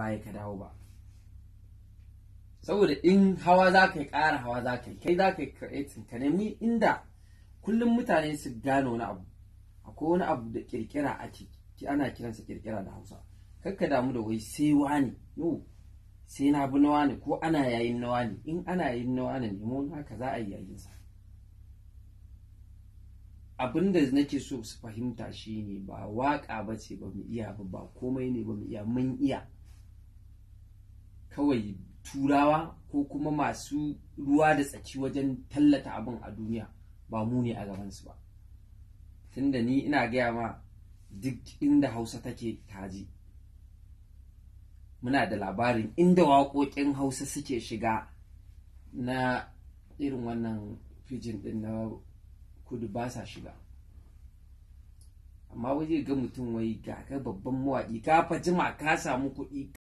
baya ka dawo ba. Saboda in hawa za ka yi, ƙara hawa za ka yi, kai za ka yi creating, ka nemi inda kullum mutane su gane wani abu. Akwai wani abu da kirkira ake, ana kiransa kirkira da Hausa. Kar ka damu da wai sai wani, no, sai na bi na wani ko ana yayin na wani. In ana yayin na wani, nemo naka za a yi yayin sa. Abin da nake so su fahimta shine ba waka ba ce ba mu iya ba, ba komai ne ba mu iya, mun iya. Kawai Turawa ko kuma masu ruwa da tsaki wajen tallata abin a duniya ba mu ne a gabansu ba. Tunda ni ina gaya ma, duk inda Hausa take taji, muna da labarin inda waƙoƙin Hausa suke shiga na irin wannan Pidgin ɗin na kudu ba sa shiga. Amma wai zai ga mutum wai ga ka babban mawaƙi, ka fa jima, ka samu kuɗi.